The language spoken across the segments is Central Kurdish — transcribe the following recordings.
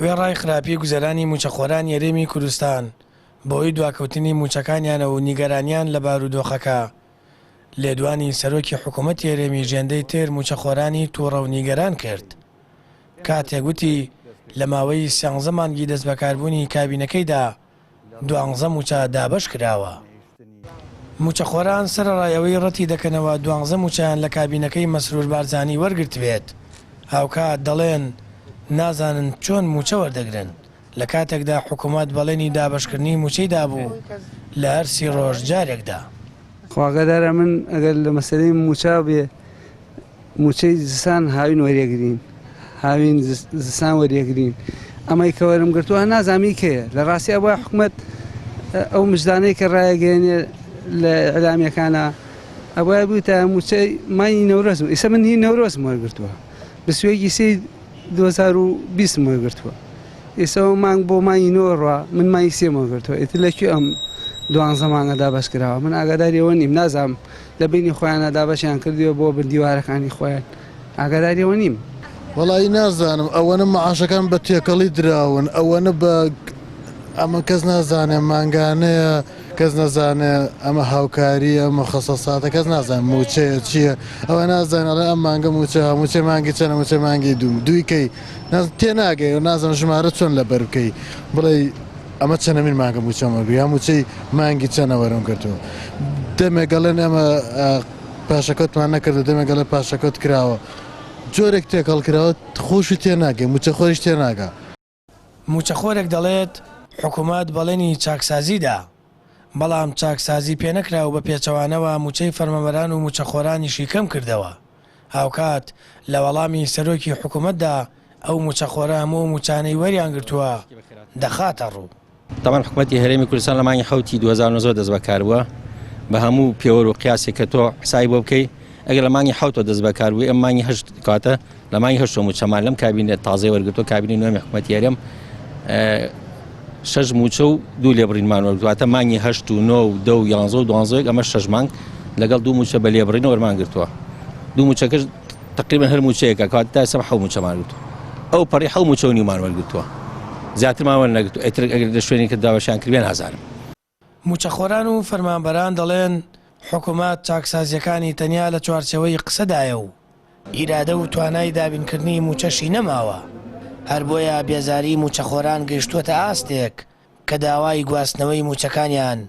وێڕای خراپی گوزەرانی مووچەخۆرانی هەرێمی کوردستان بەهۆی دواکەوتنی مووچەکانیانەوە و نیگەرانیان لە بارودۆخەکە، لێدوانی سەرۆکی حکوومەتی هەرێمی ژێندەی تر مووچەخۆرانی تووڕە و نیگەران کرد کاتێک وتی لە ماوەی سیانزە مانگی دەستبەکاربوونی کابینەکەیدا دوانزە مووچە دابەش کراوە. مووچەخۆران سەرەڕای ئەوەی ڕەتی دەکەنەوە دوانزە مووچەیان لە کابینەکەی مەسرور بارزانی وەرگرتبێت، هاوکات دەڵێن نازانن چۆن مووچە وەردەگرن، لە کاتێکدا حکومەت بەڵێنی دابەشکردنی مووچەی دابوو لە هەر سی ڕۆژ جارێکدا. خوا ئاگادارە من ئەگەر لە مەسەلەی مووچە بێ مووچەی زستان هاوین وەریەگرین هاوین زستان وەریەگرین ئەمەی کە وەرم گرتووە نازانم ئی کەیە لە ڕاستی ئەوە حکومەت ئەو مژدانەی کە ڕایەگەیەنێ لە ئیعلامیەکانە ئەوە بووتە مووچەی مانگی نەورۆزم ئیسە من هی نەورۆزم وەرگرتووە بسوێکی سێ 2020 وەرگرتووە ئێستا ئەو مانگ بۆ مانگی نۆ ڕوا من مانگی سێم وەرگرتووە ئیتر لە کوێ ئەم دوانزە مانگە دابەش کراوە من ئاگاداری ئەوە نیم نازانم لە بەینی خۆیانا دابەشیان کردووە بۆ بن دیوارەکانی خۆیان ئاگاداری ئەوە نیم. وەڵایی نازانم ئەوەنە مەعاشەکان بە تێکەڵی دراون ئەوەنە بە ئەمە کەس نازانێ مانگانەیە کەس نەزانێ ئەمە هاوکاریە مخەسەساتە کەس نازانێ موچەیە چییە ئەوە نازانێ ئەڵێ ئەم مانگە موچە موچەی مانگی چەنە موچەی مانگی دوو دووی کەی تێناگەی و نازانم ژمارە چۆن لەبەر بکەی بڵێ ئەمە چەنەمین مانگە موچەم وەرگرت یا موچەی مانگی چەنە وەرم گرتووە دەمێک ئەڵێن ئێمە پاشەکەوتمان نەکردو دەمێک ئەڵێن پاشەکەوت کراوە جۆرێک تێکەڵ کراوە خۆشی تێناگەی موچەخۆریش تێناگا. مووچەخۆرێک دەڵێت، حکومەت بەڵێنی چاکسازی دا، بەڵام چاکسازی پێنەکرا و بە پێچەوانەوە مووچەی فەرمانبەران و مووچەخۆرانیشی کەمکردەوە. هاوکات لە وەڵامی سەرۆکی حکومەتدا ئەو مووچەخۆرە هەموو ئەو مووچانەی وەریانگرتووە دەخاتەڕوو. تەبعەن حکومەتی هەرێمی کوردستان لە مانگی حەوتی 2019 دەست بەکار بووە بە هەموو پێوەر و قیاسێک کە تۆ حسابی بۆ بکەی ئەگەر لە مانگی حەوتەوە دەست بەکار بووی ئەم مانگی هەشت کاتە لە مانگی هەشتەوە مووچەمان لەم کابینە تازەی وەرگرتووە کابینەی نوێمی حکومەتی هەرێم شەش مووچە و دوو لێبڕینمان وەرگرتووە مانگی هەشت و نۆ و دە و یانزە و دوانزە ئەمە شەش مانگ لەگەڵ دوو مووچە بە لێبڕین وەرمان گرتووە دوو مووچەکەش تقریبا هەر مووچەیەکە کات تا ئێستا حەو مووچەمان گرتووە ئەو پەڕی حەو مووچە و نیومان وەرگرتووە زیاترمان وەرنەگرتووە ئیتر ئەگەر لە شوێنێکە داوەشیان کردبێ نازانم. مووچەخۆران و فەرمانبەران دەڵێن، حکومەت چاکسازییەکانی تەنیا لە چوارچێوەی قسەدایە و ئیرادە و توانای دابینکردنی مووچەشی نەماوە، هەر بۆیە بێزاریی مووچەخۆران گەیشتووەتە ئاستێک کە داوای گواستنەوەی مووچەکانیان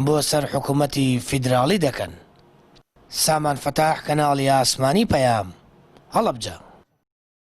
بۆ سەر حکومەتی فیدراڵی دەکەن. سامان فەتاح، کەناڵی ئاسمانی پەیام، هەڵەبجە.